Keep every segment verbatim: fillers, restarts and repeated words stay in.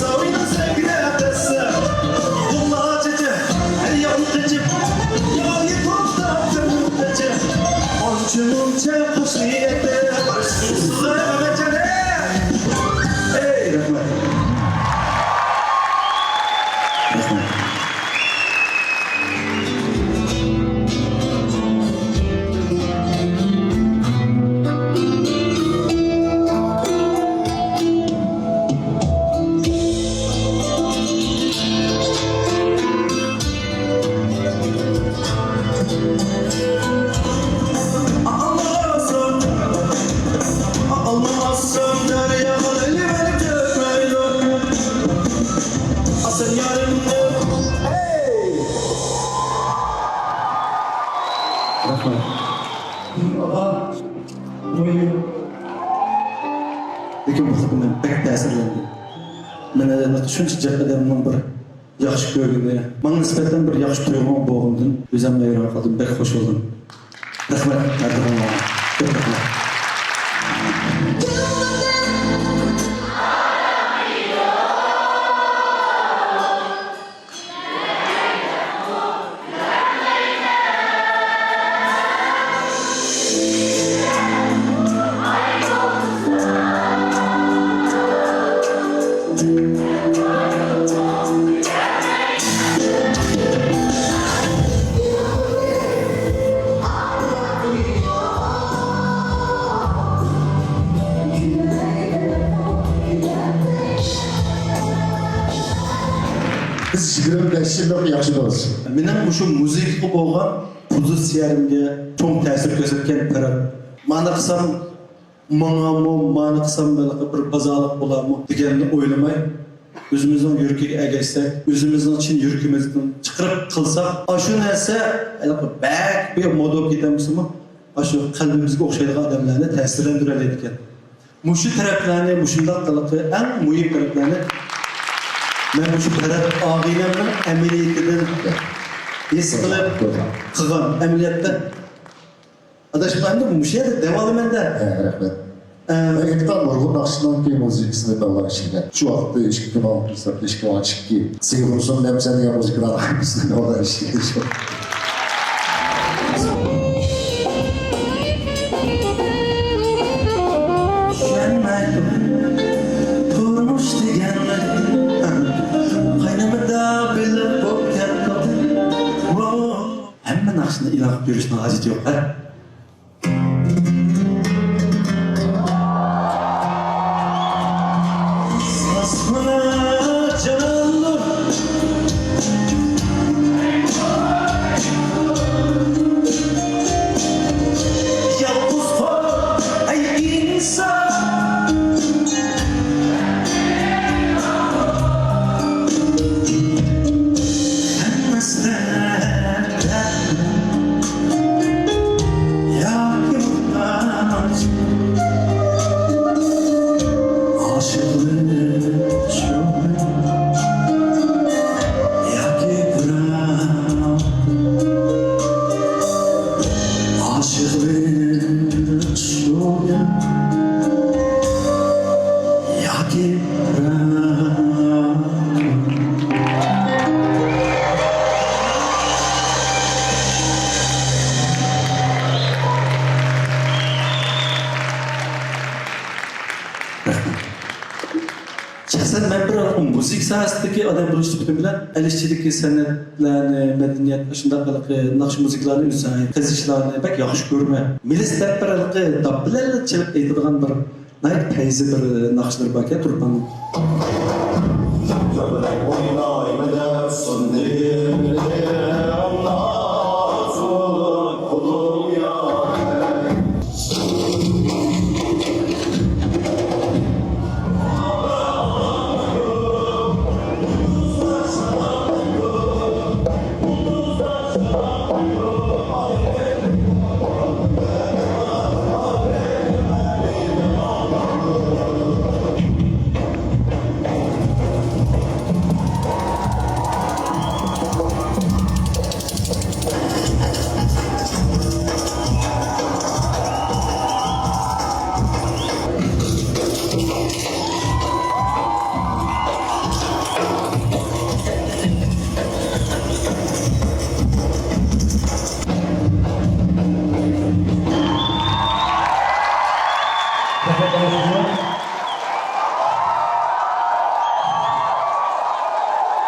ساۋىنىڭ سەكرەپ دەسسە، قۇملار چېچىپ، ھەر ياقنى قېچىپ، ياۋايى توختاپ تۈرمىدىچە، ئانچە-مۇنچە خۇسۇسىيەتتە بارسىڭىز سىلەر ئەمەچەنە. ئەي، رەھمەت. رەھمەت. ئالمىغان سۇ، ئالمىغان سۇ دەرياغا ئېلىۋېلىپ تۆكمەيدۇ. ئاسان يارىمنى. رەھمەت. لېكىن بۇ قېتىم مەن بەك تەسىرلەندىم. مەن شۇنچە جىق ئادەمنىڭ بىر ياخشى كۆرگىنى، ماڭا نىسبەتەن بىر ياخشى تۇيغۇ بولغىنىدىن ئۆزۈم ھەيران قالدىم، بەك خۇش بولدىم. رەھمەت، ھەر بىرىڭلارغا. كۆپ رەھمەت. بىز يىگىرمە بەش يىللىق ياخشى دوست. مېنىڭ مۇشۇ مۇزىكىغا بولغان پوزىتسىيەمگە چوڭ تەسىر كۆرسەتكەن پەرەت. مانا قىلسام ماڭامۇ، مانا قىلسام بەلكى بىر بازارلىق بولارمۇ دېگەننى ئويلىماي، ئۆزىمىزنىڭ يۈرىكىگە ئەگەشسەك، ئۆزىمىزنىڭ چىن يۈرىكىمىزدىن چىقىرىپ قىلساق، ئاشۇ نەرسە ھېلىقى بەك بىر مودا بولۇپ كېتەمسىمۇ، ئاشۇ قەلبىمىزگە ئوخشايدىغان ئادەملەرنى تەسىرلەندۈرەلەيدىكەن. مۇشۇ تەرەپلەرنى، مۇشۇنداق قىلىقى ئەڭ مۇھىم تەرەپلەرنى مەن مۇشۇ پەرەت ئاغىنەمنىڭ ئەمەلىيىتىدىن ھېس قىلىپ قىلغان ئەمەلىيەتتە. ئاداش، ئەمدى مۇشۇ يەردە دەۋالىمەن-دە. ھە، رەھمەت. ئە، مەن ئېيتقان نۇرغۇن ناخشىنىڭكى مۇزىكىسىنى بالىلار ئىشلىگەن. شۇ ۋاقىتتا ئىككى مىڭ، ئىككى مىڭ ئىككى، سېغىنسۇن نەم سەن دېگەن مۇزىكىلارنىڭ ھەممىسىنى بالىلار ئىشلىگەن شۇ. چۈشەنمەيدۇ تۇرمۇش دېگەننى، قاينىمىدا بىلىپ بولۇپ كەتتۇق. ھەممە ناخشىنى ئېلان قىلىپ يۈرۈشنىڭ ھاجىتى يوق، ھە؟ ساسمىنا جانانلار، يالغۇز قال ئەي ئىنسان. ھەممىسىدە ياكى موھتاج، ئاشىقلىق شۇ ياكى پىراق، ئاشىقلىق شۇ ياكى پىراق. شەخسەن مەن بىر مۇزىكا ساھەسىدىكى ئادەم بولۇش سۈپىتىم بىلەن ئەل ئىچىدىكى سەنئەتلەرنى، مەدەنىيەت، ئاشۇنداق ھېلىقى ناخشا مۇزىكىلارنى ئۆزۈڭ قېزىشلارنى بەك ياخشى كۆرىمەن. مىلىس دەپ بىر ھېلىقى داپ بىلەنلا چېلىپ ئېيتىدىغان بىر ناھايىتى پەيزى بىر ناخشىلىرى باركەن تۇرپاننىڭ.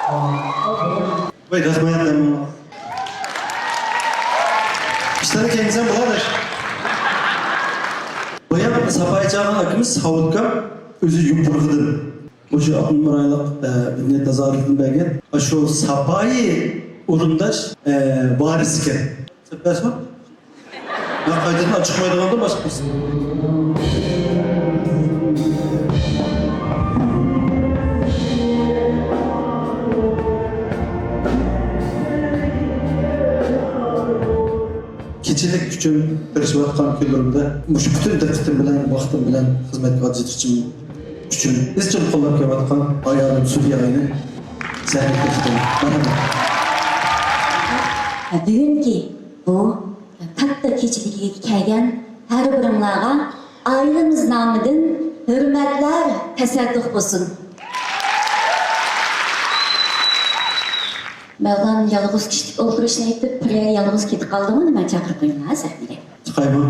ۋاي، رەھمەت، رەھمەت. ئىشلارنى كەينىسەن بۇلار. بايام ساپايى چاغان ئاكىمىز ساۋۇتكام ئۆزى يوپۇرغىدىن. مۇشۇ ئاپتونوم رايونلۇق، ئە، مەدەنىيەت نازارىتىدىن بەرگەن. شۇ ساپايى ئورۇنداش، ئە، ۋارىسى ئىكەن. سەپەسۇ؟ مەن قايتىدىن ئاچىقمايدىغاندا باشقا قىلسۇن. كېچىلىك ئۈچۈن تىرىشىۋاتقان كۈنلىرىمدە مۇشۇ پۈتۈن دىققىتىم بىلەن، ۋاقتىم بىلەن خىزمەتكە ئاجرىتىشىم ئۈچۈن ئىزچىل قوللاپ كېلىۋاتقان ئايالىم سۈرىيانى سەھنىگە تەكلىپ قىلىمەن. مەرھەمەت. بۈگۈنكى بۇ تاپتا كېچىلىكىگە كەلگەن ھەر بىرىڭلارغا ئائىلىمىز نامىدىن ھۆرمەتلەر، تەسەددۇق بولسۇن. مەۋلان يالغۇز كىشىلىك ئولتۇرۇشنى ئېيتىپ، بىرەر يالغۇز كېتىپ قالدىمۇ، نېمە چاقىرىپ قويۇڭلار سەھنىگە. چىقايمۇ؟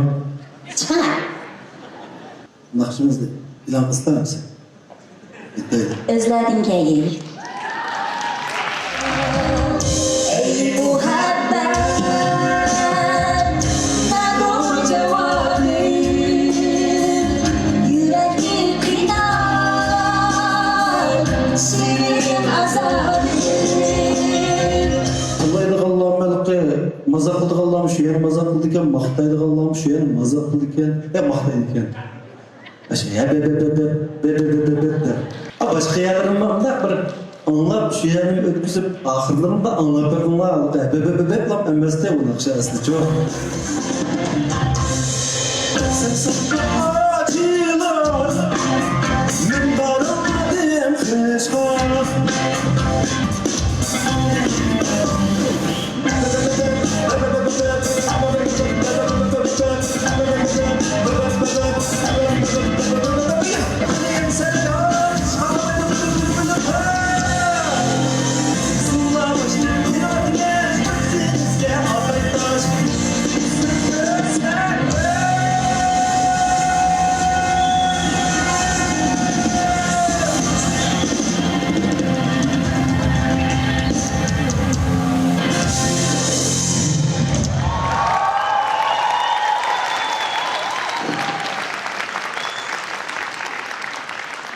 چىقىڭ. ناخشىمىزنى ئېلان قىلسىلەر ئەمىسە. ئۆزلەردىن كەلگەي. ئەي مۇھەببەت، نادۇر جاۋابى، يۈرەكنى قىينار شېرىن ئازابى. تىللايدىغانلارمۇ ھېلىقى مازاق قىلىدىغانلارمۇ شۇ يەردە مازاق قىلىدىكەن، ماختايدىغانلارمۇ شۇ يەردە مازاق قىلىدىكەن، يا ماختايدىكەن. ئاشۇ ھە، بە، بە، بە، بە، بە، بە، بە، بە، بە، بە. ئا، باشقا يەرلىرىمۇ مۇنداق بىر ئاڭلاپ، شۇ يەرنى ئۆتكۈزۈپ، ئاخىرلىرىمدا ئاڭلاپ بېقىڭلار، ھە، بە، بە، بە، بە، بەپلا ئەمەستى ئۇ ناخشا ئەسلىچۇ. مەن بارمىدىم قىشقا.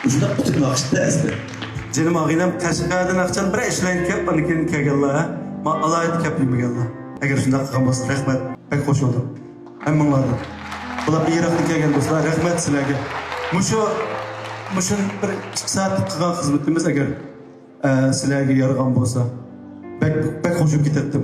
مۇشۇنداق پۈتۈن ناخشىدا ئەسلى. جېنىم ئاغىنەم قەشقەردىن ئاقچان بىر ئىشلەيدىكەن، ئاندىن كېيىن كەلگەنلەر، ھە؟ ما ئالاھىدە كەپ يېمىگەنلەر. ئەگەر شۇنداق قىلغان بولسا، رەھمەت. بەك خوش بولدۇم. ھەممىڭلاردىن. بۇلار بىر يىراقتىن كەلگەن دوستلار، رەھمەت سىلەرگە. مۇشۇ، مۇشۇ بىر ئىككى سائەتلىك قىلغان خىزمىتىمىز ئەگەر، ئە، سىلەرگە يارىغان بولسا، بەك، بەك خوش بولۇپ كېتەتتىم.